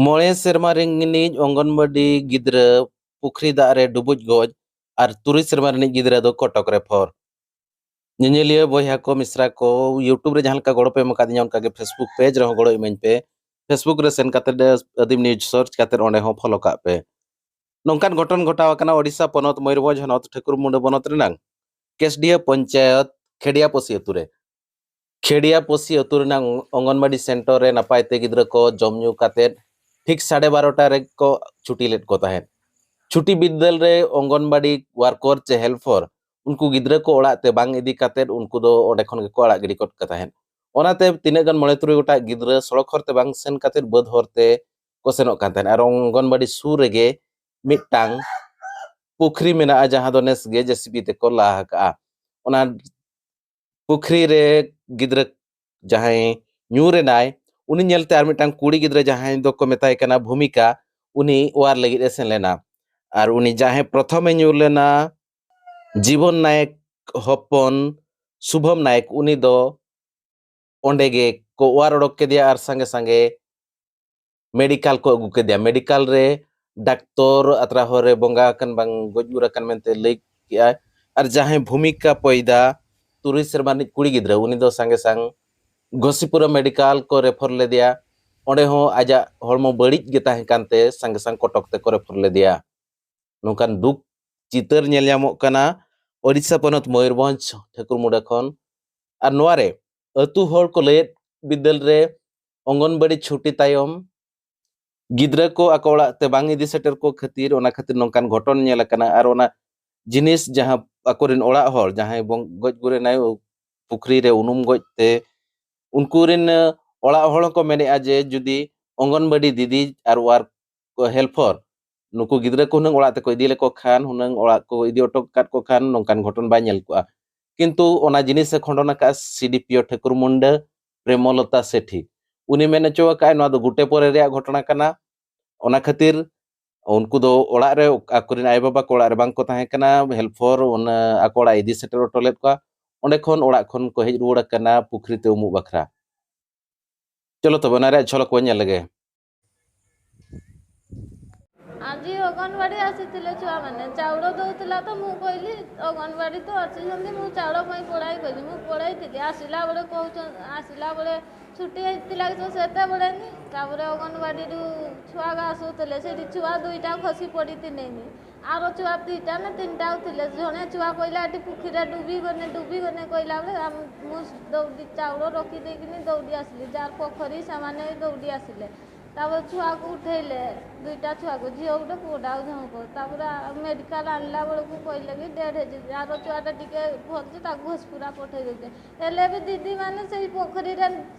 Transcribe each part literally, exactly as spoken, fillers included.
ᱢᱚᱬᱮ ᱥᱮᱨᱢᱟ ᱨᱤᱱᱤᱡ ᱚᱝᱜᱚᱱᱵᱟᱰᱤ ᱜᱤᱫᱽᱨᱟᱹ ᱯᱩᱠᱷᱨᱤ ᱫᱟᱜ ᱨᱮ ᱰᱩᱵᱩᱡ ᱜᱚᱡ ᱟᱨ ᱛᱩᱨᱩᱭ ᱥᱮᱨᱢᱟ ᱨᱤᱱᱤᱡ ᱜᱤᱫᱽᱨᱟᱹ ᱫᱚ ᱠᱚᱴᱚᱠ ᱨᱮ ᱯᱷᱚᱨ᱾ ᱧᱮᱧᱮᱞᱤᱭᱟᱹ ᱵᱚᱭᱦᱟ ᱠᱚ, ᱢᱤᱥᱨᱟ ᱠᱚ, YouTube ᱨᱮ ᱡᱟᱦᱟᱸ ᱞᱮᱠᱟ ᱜᱚᱲᱚ ᱯᱮ ᱮᱢ ᱟᱠᱟᱫᱤᱧᱟ, ᱚᱱᱠᱟ ᱜᱮ Facebook ᱯᱮᱡᱽ ᱨᱮᱦᱚᱸ ᱜᱚᱲᱚ ᱤᱢᱟᱹᱧ ᱯᱮ᱾ Facebook ᱨᱮ ᱥᱮᱱ ᱠᱟᱛᱮ ᱟᱹᱫᱤᱢ ᱱᱤᱭᱩᱡᱽ ᱥᱟᱨᱪ ᱠᱟᱛᱮ ᱚᱸᱰᱮ ᱦᱚᱸ ᱯᱷᱚᱞᱳ ᱠᱟᱜ ᱯᱮ᱾ ᱱᱚᱝᱠᱟᱱ ᱜᱷᱚᱴᱚᱱ ᱜᱷᱚᱴᱟᱣ ᱟᱠᱟᱱᱟ ᱳᱰᱤᱥᱟ ᱯᱚᱱᱚᱛ ᱢᱚᱭᱩᱨᱵᱷᱚᱸᱡᱽ ᱦᱚᱱᱚᱛ ᱴᱷᱟᱹᱠᱩᱨ ᱢᱩᱸᱰᱟᱹ ᱵᱚᱱᱚᱛ ᱨᱮᱱᱟᱝ ᱠᱮᱥᱰᱤᱦᱟᱹ ᱯᱚᱧᱪᱟᱭᱚᱛ ᱠᱷᱮᱰᱤᱭᱟᱯᱚᱥᱤ ᱟᱹᱛᱩ ᱨᱮ᱾ ᱠᱷᱮᱰᱤᱭᱟᱯᱚᱥᱤ ᱟᱹᱛᱩ ᱨᱮᱱᱟᱝ ᱚᱝᱜᱚᱱᱵᱟᱰᱤ ᱥᱮᱱᱴᱟᱨ ᱨᱮ ᱱᱟᱯᱟᱭ ᱛᱮ ᱜᱤᱫᱽᱨᱟᱹ ᱠᱚ ᱡᱚᱢ ᱧᱩ ᱠᱟᱛᱮᱫ ᱴᱷᱤᱠ ᱥᱟᱲᱮ ᱵᱟᱨᱚᱴᱟ ᱨᱮ ᱠᱚ ᱪᱷᱩᱴᱤ ᱞᱮᱫ ᱠᱚ ᱛᱟᱦᱮᱸᱫ᱾ ᱪᱷᱩᱴᱤ ᱵᱤᱫᱟᱹᱞ ᱨᱮ ᱚᱝᱜᱚᱱᱵᱟᱰᱤ ᱣᱟᱨᱠᱚᱨ ᱪᱮ ᱦᱮᱞᱯᱚᱨ ᱩᱱᱠᱩ ᱜᱤᱫᱽᱨᱟᱹ ᱠᱚ ᱚᱲᱟᱜ ᱛᱮ ᱵᱟᱝ ᱤᱫᱤ ᱠᱟᱛᱮᱫ ᱩᱱᱠᱩ ᱫᱚ ᱚᱸᱰᱮ ᱠᱷᱚᱱ ᱜᱮᱠᱚ ᱟᱲᱟᱜ ᱜᱤᱰᱤ ᱠᱚᱫ ᱠᱟ ᱛᱟᱦᱮᱸᱫ᱾ ᱚᱱᱟᱛᱮ ᱛᱤᱱᱟᱹᱜ ᱜᱟᱱ ᱢᱚᱬᱮ ᱛᱩᱨᱩᱭ ᱜᱚᱴᱟᱝ ᱜᱤᱫᱽᱨᱟᱹ ᱥᱚᱲᱚᱠ ᱦᱚᱨ ᱛᱮ ᱵᱟᱝ ᱥᱮᱱ ᱠᱟᱛᱮᱫ ᱵᱟᱹᱫᱽ ᱦᱚᱨ ᱛᱮ ᱠᱚ ᱥᱮᱱᱚᱜ ᱠᱟᱱ ᱛᱟᱦᱮᱸᱫ᱾ ᱟᱨ ᱚᱝᱜᱚᱱᱵᱟᱰᱤ ᱥᱩᱨ ᱨᱮᱜᱮ ᱢᱤᱫᱴᱟᱝ ᱯᱩᱠᱷᱨᱤ ᱢᱮᱱᱟᱜᱼᱟ, ᱡᱟᱦᱟᱸ ᱫᱚ ᱱᱮᱥ ᱜᱮ ᱡᱮᱥᱤᱵᱤ ᱛᱮᱠᱚ ᱞᱟ ᱟᱠᱟᱜᱼᱟ᱾ ᱚᱱᱟ ᱯᱩᱠᱷᱨᱤ ᱨᱮ ᱜᱤᱫᱽᱨᱟᱹ ᱡᱟᱦᱟᱸᱭ ᱧᱩᱨ ᱮᱱᱟᱭ, ᱩᱱᱤ ᱧᱮᱞᱛᱮ ᱟᱨ ᱢᱤᱫᱴᱟᱝ ᱠᱩᱲᱤ ᱜᱤᱫᱽᱨᱟᱹ ᱡᱟᱦᱟᱸᱭ ᱫᱚᱠᱚ ᱢᱮᱛᱟᱭ ᱠᱟᱱᱟ ᱵᱷᱩᱢᱤᱠᱟ, ᱩᱱᱤ ᱚᱣᱟᱨ ᱞᱟᱹᱜᱤᱫ ᱮ ᱥᱮᱱ ᱞᱮᱱᱟ᱾ ᱟᱨ ᱩᱱᱤ ᱡᱟᱦᱟᱸᱭ ᱯᱨᱚᱛᱷᱚᱢᱮ ᱧᱩᱨ ᱞᱮᱱᱟ, ᱡᱤᱵᱚᱱ ᱱᱟᱭᱮᱠ ᱦᱚᱯᱚᱱ ᱥᱩᱵᱷᱚᱢ ᱱᱟᱭᱮᱠ, ᱩᱱᱤ ᱫᱚ ᱚᱸᱰᱮ ᱜᱮ ᱠᱚ ᱚᱣᱟᱨ ᱚᱰᱚᱠ ᱠᱮᱫᱮᱭᱟ ᱟᱨ ᱥᱟᱸᱜᱮ ᱥᱟᱸᱜᱮ ᱢᱮᱰᱤᱠᱟᱞ ᱠᱚ ᱟᱹᱜᱩ ᱠᱮᱫᱮᱭᱟ᱾ ᱢᱮᱰᱤᱠᱟᱞ ᱨᱮ ᱰᱟᱠᱛᱚᱨ ᱟᱛᱨᱟ ᱦᱚᱨ ᱨᱮ ᱵᱚᱸᱜᱟ ᱟᱠᱟᱱ ᱵᱟᱝ ᱜᱚᱡ ᱜᱩᱨ ᱟᱠᱟᱱ ᱢᱮᱱᱛᱮ ᱞᱟᱹᱭ ᱠᱮᱜᱼᱟᱭ᱾ ᱟᱨ ᱡᱟᱦᱟᱸᱭ ᱵᱷᱩᱢᱤᱠᱟ ᱯᱚᱭᱫᱟ, ᱛᱩᱨᱩᱭ ᱥᱮᱨᱢᱟ ᱨᱤᱱᱤᱡ ᱠᱩᱲᱤ ᱜᱤᱫᱽᱨᱟᱹ, ᱩᱱᱤ ᱫᱚ ᱥᱟᱸᱜᱮ ᱥᱟᱝ ᱜᱷᱚᱥᱤᱯᱩᱨᱟ ᱢᱮᱰᱤᱠᱟᱞ ᱠᱚ ᱨᱮᱯᱷᱟᱨ ᱞᱮᱫᱮᱭᱟ᱾ ᱚᱸᱰᱮ ᱦᱚᱸ ᱟᱡᱟᱜ ᱦᱚᱲᱢᱚ ᱵᱟᱹᱲᱤᱡ ᱜᱮ ᱛᱟᱦᱮᱸ ᱠᱟᱱᱛᱮ ᱥᱟᱸᱜᱮ ᱥᱟᱝ ᱠᱚᱴᱚᱠ ᱛᱮᱠᱚ ᱨᱮᱯᱷᱟᱨ ᱞᱮᱫᱮᱭᱟ᱾ ᱱᱚᱝᱠᱟᱱ ᱫᱩᱠ ᱪᱤᱛᱟᱹᱨ ᱧᱮᱞ ᱧᱟᱢᱚᱜ ᱠᱟᱱᱟ ᱳᱰᱤᱥᱟ ᱯᱚᱱᱚᱛ ᱢᱚᱭᱩᱨᱵᱷᱚᱸᱡᱽ ᱴᱷᱟᱹᱠᱩᱨᱢᱩᱸᱰᱟᱹ ᱠᱷᱚᱱ᱾ ᱟᱨ ᱱᱚᱣᱟ ᱨᱮ ᱟᱹᱛᱩ ᱦᱚᱲ ᱠᱚ ᱞᱟᱹᱭᱮᱫ ᱵᱤᱫᱟᱹᱞ ᱨᱮ ᱚᱝᱜᱚᱱᱵᱟᱲᱤ ᱪᱷᱩᱴᱤ ᱛᱟᱭᱚᱢ ᱜᱤᱫᱽᱨᱟᱹ ᱠᱚ ᱟᱠᱚ ᱚᱲᱟᱜ ᱛᱮ ᱵᱟᱝ ᱤᱫᱤ ᱥᱮᱴᱮᱨ ᱠᱚ ᱠᱷᱟᱹᱛᱤᱨ, ᱚᱱᱟ ᱠᱷᱟᱹᱛᱤᱨ ᱱᱚᱝᱠᱟᱱ ᱜᱷᱚᱴᱚᱱ ᱧᱮᱞ ᱟᱠᱟᱱᱟ᱾ ᱟᱨ ᱚᱱᱟ ᱡᱤᱱᱤᱥ ᱡᱟᱦᱟᱸ ᱟᱠᱚᱨᱮᱱ ᱚᱲᱟᱜ ᱦᱚᱲ, ᱡᱟᱦᱟᱸᱭ ᱵᱚᱝ-, ᱜᱚᱡ ᱜᱩᱨ ᱮᱱᱟᱭ ᱯᱩᱠᱷᱨᱤ ᱨᱮ ᱩᱱᱩᱢ ᱜᱚᱡ ᱛᱮ, ᱩᱱᱠᱩ ᱨᱮᱱ, ᱮ, ᱚᱲᱟᱜ ᱦᱚᱲ ᱦᱚᱸᱠᱚ ᱢᱮᱱᱮᱫᱼᱟ ᱡᱮ ᱡᱩᱫᱤ ᱚᱝᱜᱚᱱᱵᱟᱲᱤ ᱫᱤᱫᱤ ᱟᱨ ᱣᱟᱨᱠ ᱦᱮᱞᱯᱚᱨ ᱱᱩᱠᱩ ᱜᱤᱫᱽᱨᱟᱹ ᱠᱚ ᱦᱩᱱᱟᱹᱝ ᱚᱲᱟᱜ ᱛᱮᱠᱚ ᱤᱫᱤ ᱞᱮᱠᱚ ᱠᱷᱟᱱ, ᱦᱩᱱᱟᱹᱝ ᱚᱲᱟᱜ ᱠᱚ ᱤᱫᱤ ᱦᱚᱴᱚ ᱠᱟᱫ ᱠᱚ ᱠᱷᱟᱱ ᱱᱚᱝᱠᱟᱱ ᱜᱷᱚᱴᱚᱱ ᱵᱟᱭ ᱧᱮᱞ ᱠᱚᱜᱼᱟ᱾ ᱠᱤᱱᱛᱩ ᱚᱱᱟ ᱡᱤᱱᱤᱥ ᱮ ᱠᱷᱚᱸᱰᱚᱱ ᱟᱠᱟᱫᱼᱟ ᱥᱤᱰᱤᱯᱤᱳ ᱴᱷᱟᱹᱠᱩᱨ ᱢᱩᱱᱰᱟᱹ ᱯᱨᱮᱢᱚᱞᱚᱛᱟ ᱥᱮᱴᱷᱤ᱾ ᱩᱱᱤ ᱢᱮᱱ ᱦᱚᱪᱚ ᱟᱠᱟᱫᱼᱟᱭ ᱱᱚᱣᱟ ᱫᱚ ᱜᱩᱴᱮ ᱯᱚᱨᱮ ᱨᱮᱭᱟᱜ ᱜᱷᱚᱴᱚᱱᱟ ᱠᱟᱱᱟ᱾ ᱚᱱᱟ ᱠᱷᱟᱹᱛᱤᱨ ᱩᱱᱠᱩ ᱫᱚ ᱚᱲᱟᱜ ᱨᱮ ᱟᱠᱚᱨᱮᱱ ᱟᱭᱳᱼᱵᱟᱵᱟ ᱠᱚ ᱚᱲᱟᱜ ᱨᱮ ᱵᱟᱝ ᱠᱚ ᱛᱟᱦᱮᱸ ᱠᱟᱱᱟ, ᱦᱮᱞᱯᱚᱨ ᱚᱱᱟ ᱟᱠᱚ ᱚᱲᱟᱜ ᱤᱫᱤ ᱥᱮᱴᱮᱨ ᱦᱚᱴᱚ ᱞᱮᱫ ᱠᱚᱣᱟ᱾ ᱚᱸᱰᱮ ᱠᱷᱚᱱ ᱚᱲᱟᱜ ᱠᱷᱚᱱ ᱠᱚ ᱦᱮᱡ ᱨᱩᱣᱟᱹᱲ ᱟᱠᱟᱱᱟ ᱯᱩᱠᱷᱨᱤ ᱛᱮ ᱩᱢᱩᱜ ᱵᱟᱠᱷᱨᱟ᱾ ᱪᱚᱞᱚ ᱛᱚᱵᱮ ᱚᱱᱟ ᱨᱮᱭᱟᱜ ᱡᱷᱚᱞᱚᱠ ᱵᱚᱱ ᱧᱮᱞ ᱞᱮᱜᱮ᱾ ଆଜି ଅଙ୍ଗନବାଡ଼ି ଆସିଥିଲେ ଛୁଆମାନେ, ଚାଉଳ ଦଉଥିଲା ତ ମୁଁ କହିଲି, "ଅଙ୍ଗନବାଡ଼ି ତ ଆସିଛନ୍ତି, ମୁଁ ଚାଉଳ ପାଇଁ ପଳାଇ," କହିଲି। ମୁଁ ପଳାଇଥିଲି, ଆସିଲା ବେଳେ କହୁଛନ୍ତି, ଆସିଲା ବେଳେ ଛୁଟି ହେଇଥିଲା କି ତ ସେତେବେଳେ ନି, ତାପରେ ଅଙ୍ଗନବାଡ଼ିରୁ ଛୁଆଗା ଆସୁଥିଲେ, ସେଇଠି ଛୁଆ ଦୁଇଟା ଖସି ପଡ଼ିଥିଲେ ନି, ଆର ଛୁଆ ଦୁଇଟା ନା ତିନିଟା ଥିଲେ। ଜଣେ ଛୁଆ କହିଲା, "ଏଠି ପୁଖରୀରେ ଡୁବି ଗଲେ, ଡୁବି ଗଲେ," କହିଲା ବେଳେ ଆମ, ମୁଁ ଦୌଡ଼ି, ଚାଉଳ ରଖି ଦେଇକିନି ଦୌଡ଼ି ଆସିଲି, ଯାର ପୋଖରୀ ସେମାନେ ଦୌଡ଼ି ଆସିଲେ। ତାପରେ ଛୁଆକୁ ଉଠେଇଲେ, ଦୁଇଟା ଛୁଆକୁ, ଝିଅ ଗୋଟେ ପୁଅଟା ଆଉ ଜଣକୁ। ତାପରେ ମେଡ଼ିକାଲ ଆଣିଲା ବେଳକୁ କହିଲେ କି ଡେଡ୍ ହେଇଛି, ଆର ଛୁଆଟା ଟିକେ ଭଲ ଅଛି, ତାକୁ ଘଷିପୁରା ପଠେଇ ଦେଇଥିଲେ। ହେଲେ ବି ଦିଦିମାନେ ସେଇ ପୋଖରୀରେ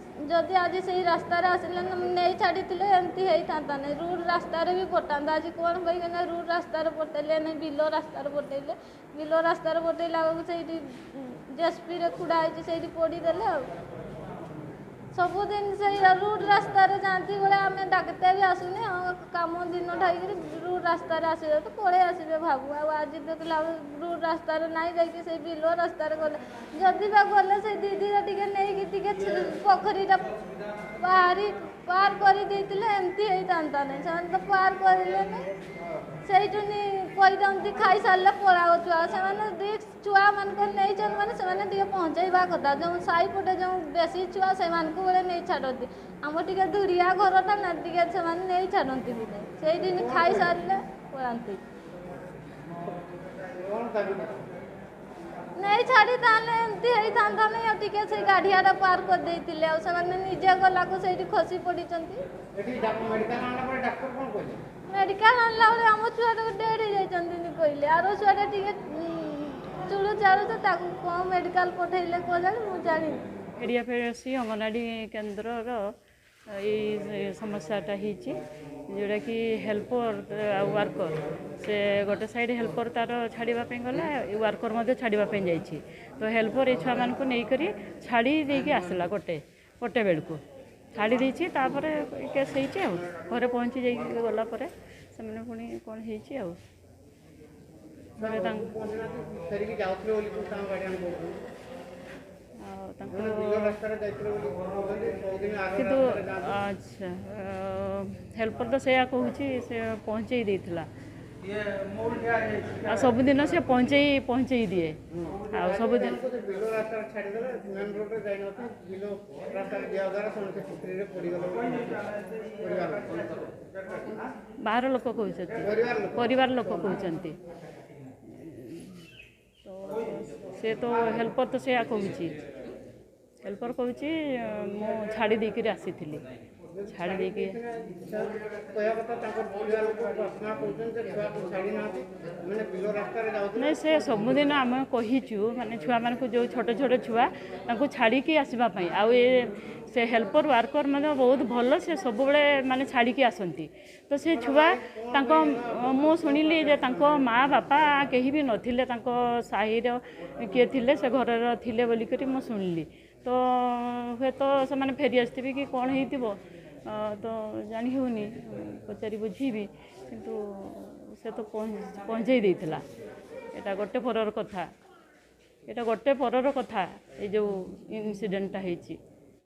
ଯଦି ଆଜି ସେଇ ରାସ୍ତାରେ ଆସିଲେ ନା, ନେଇ ଛାଡ଼ିଥିଲେ ଏମିତି ହେଇଥାନ୍ତା ନାହିଁ, ରୁଟ୍ ରାସ୍ତାରେ ବି ପଟାନ୍ତା। ଆଜି କ'ଣ ପାଇଁ ନା ରୁଟ୍ ରାସ୍ତାରେ ପଟେଇଲେ, ନାଇଁ ବିଲ ରାସ୍ତାରେ ପଟେଇଲେ, ବିଲ ରାସ୍ତାରେ ପଟେଇଲା ବେଳକୁ ସେଇଠି ଜେସିବିରେ କୁଡ଼ା ହେଇଛି, ସେଇଠି ପୋଡ଼ିଦେଲେ ଆଉ। ସବୁଦିନ ସେଇ ରୁଟ୍ ରାସ୍ତାରେ ଯାଆନ୍ତି ବେଳେ ଆମେ ଡାକିତେ ବି ଆସୁନି, ହଁ, କାମ ଦିନ ଢାଇକିରି ରୁଟ୍ ରାସ୍ତାରେ ଆସିବେ ତ ପଳେଇ ଆସିବେ ଭାବୁ। ଆଉ ଆଜି ଦେଖିଲା ବେଳକୁ ରୁଟ୍ ରାସ୍ତାରେ ନାଇଁ, ଯାଇକି ସେଇ ବିଲ ରାସ୍ତାରେ ଗଲେ, ଯଦି ବା ଗଲେ ସେଇ ଦିଦିର ଟିକେ ନେଇକି ଟିକେ ଛି-, ପୋଖରୀଟା ବାହାରି ପାର କରି ଦେଇଥିଲେ ଏମିତି ହେଇଥାନ୍ତା ନାହିଁ। ସେମାନେ ତ ପାର କରିଲେ ନାହିଁ, ସେଇଠୁ ନି କହିଦିଅନ୍ତି, "ଖାଇସାରିଲେ ପଳାଅ ଛୁଆ।" ସେମାନେ ରିକ୍ସ ଛୁଆମାନଙ୍କୁ ନେଇଛନ୍ତି ମାନେ ସେମାନେ ଟିକେ ପହଞ୍ଚେଇବା କଥା। ଯେଉଁ ସାହି ପଟେ ଯେଉଁ ବେଶୀ ଛୁଆ ସେମାନଙ୍କୁ ବେଳେ ନେଇ ଛାଡ଼ନ୍ତି, ଆମ ଟିକେ ଦୂରିଆ ଘରଟା ନା, ଟିକେ ସେମାନେ ନେଇ ଛାଡ଼ନ୍ତି ବି ନାହିଁ। ସେଇଠି ନି ଖାଇସାରିଲେ ପଳାନ୍ତି। ନେଇ ଛାଡ଼ି ତାହେଲେ ଏମିତି ହେଇଥାନ୍ତା ନାହିଁ, ଆଉ ଟିକେ ସେଇ ଗାଡ଼ିଆଟା ପାର କରିଦେଇଥିଲେ। ଆଉ ସେମାନେ ନିଜେ ଗଲାକୁ ସେଇଠି ଖସି ପଡ଼ିଛନ୍ତି। ଏଠି ଡା-, ମେଡିକାଲ ଆଣିଲା ପରେ ଡାକ୍ତର କ'ଣ କହିଲେ? ମେଡିକାଲ ଆଣିଲା ବେଳେ ଆମ ଛୁଆଟାକୁ ଡେଡ୍ ହେଇଯାଇଛନ୍ତି ନି କହିଲେ, ଆର ଛୁଆଟା ଟିକେ, ଉଁ, ଚୁଳୁ ଚାଳୁ, ତ ତାକୁ କ'ଣ ମେଡିକାଲ ପଠେଇଲେ କ'ଣ ଜାଣି, ମୁଁ ଜାଣିନି। ଏଡ଼ିଆ ଫେସି ଅଙ୍ଗନବାଡ଼ି କେନ୍ଦ୍ରର ଏଇ ସମସ୍ୟାଟା ହେଇଛି, ଯେଉଁଟାକି ହେଲ୍ପର ଆଉ ୱାର୍କର, ସେ ଗୋଟେ ସାଇଡ୍ ହେଲ୍ପର ତାର ଛାଡ଼ିବା ପାଇଁ ଗଲା, ୱାର୍କର ମଧ୍ୟ ଛାଡ଼ିବା ପାଇଁ ଯାଇଛି। ତ ହେଲ୍ପର ଏଇ ଛୁଆମାନଙ୍କୁ ନେଇକରି ଛାଡ଼ି ଦେଇକି ଆସିଲା ଗୋଟେ, ଗୋଟେ ବେଳକୁ ଛାଡ଼ି ଦେଇଛି। ତାପରେ କେସ୍ ହେଇଛି ଆଉ, ଘରେ ପହଞ୍ଚି ଯାଇକି ଗଲା ପରେ ସେମାନେ ପୁଣି କ'ଣ ହେଇଛି ଆଉ। ଘରେ ତାଙ୍କ ଫେରିକି ଯାଉଥିଲେ ବୋଲି ତାଙ୍କ ଗାର୍ଡିଆନ କହୁଛନ୍ତି। ଆଉ ତାଙ୍କ କିନ୍ତୁ ଆଚ୍ଛା, ହେଲ୍ପର ତ ସେଇଆ କହୁଛି, ସେ ପହଞ୍ଚେଇ ଦେଇଥିଲା। ଆଉ ସବୁଦିନ ସେ ପହଞ୍ଚେଇ ପହଞ୍ଚେଇ ଦିଏ। ଆଉ ସବୁଦିନ ବାହାର ଲୋକ କହୁଛନ୍ତି, ପରିବାର ଲୋକ କହୁଛନ୍ତି। ତ ସେ ତ ହେଲ୍ପର ତ ସେଇଆ କହୁଛି। ହେଲ୍ପର କହୁଛି, "ମୁଁ ଛାଡ଼ି ଦେଇକିରି ଆସିଥିଲି।" ଛାଡ଼ି ଦେଇକି କହିବା କଥା, ତାଙ୍କ ପରିବାର ଲୋକ ପ୍ରାର୍ଥନା କରୁଛନ୍ତି ଯେ ଛୁଆକୁ ଛାଡ଼ି ନାହାନ୍ତି, ମାନେ ବିଲ ରାସ୍ତାରେ ଯାଉଥିଲେ। ନାଇଁ, ସେ ସବୁଦିନ ଆମେ କହିଛୁ, ମାନେ ଛୁଆମାନଙ୍କୁ, ଯେଉଁ ଛୋଟ ଛୋଟ ଛୁଆ, ତାଙ୍କୁ ଛାଡ଼ିକି ଆସିବା ପାଇଁ। ଆଉ ଏ ସେ ହେଲ୍ପର ୱାର୍କର ମଧ୍ୟ ବହୁତ ଭଲ, ସେ ସବୁବେଳେ ମାନେ ଛାଡ଼ିକି ଆସନ୍ତି। ତ ସେ ଛୁଆ ତାଙ୍କ, ମୁଁ ଶୁଣିଲି ଯେ ତାଙ୍କ ମା ବାପା କେହି ବି ନଥିଲେ, ତାଙ୍କ ସାହିର କିଏ ଥିଲେ, ସେ ଘରର ଥିଲେ ବୋଲିକରି ମୁଁ ଶୁଣିଲି। ତ ହୁଏତ ସେମାନେ ଫେରି ଆସିଥିବେ କି କ'ଣ ହେଇଥିବ, ଅ, ତ ଜାଣି ହେଉନି, ପଚାରି ବୁଝିବି। କିନ୍ତୁ ସେ ତ ପହଞ୍ଚ- ପହଞ୍ଚେଇ ଦେଇଥିଲା। ଏଇଟା ଗୋଟେ ପରର କଥା, ଏଇଟା ଗୋଟେ ପରର କଥା, ଏଇ ଯେଉଁ ଇନସିଡେଣ୍ଟଟା ହେଇଛି।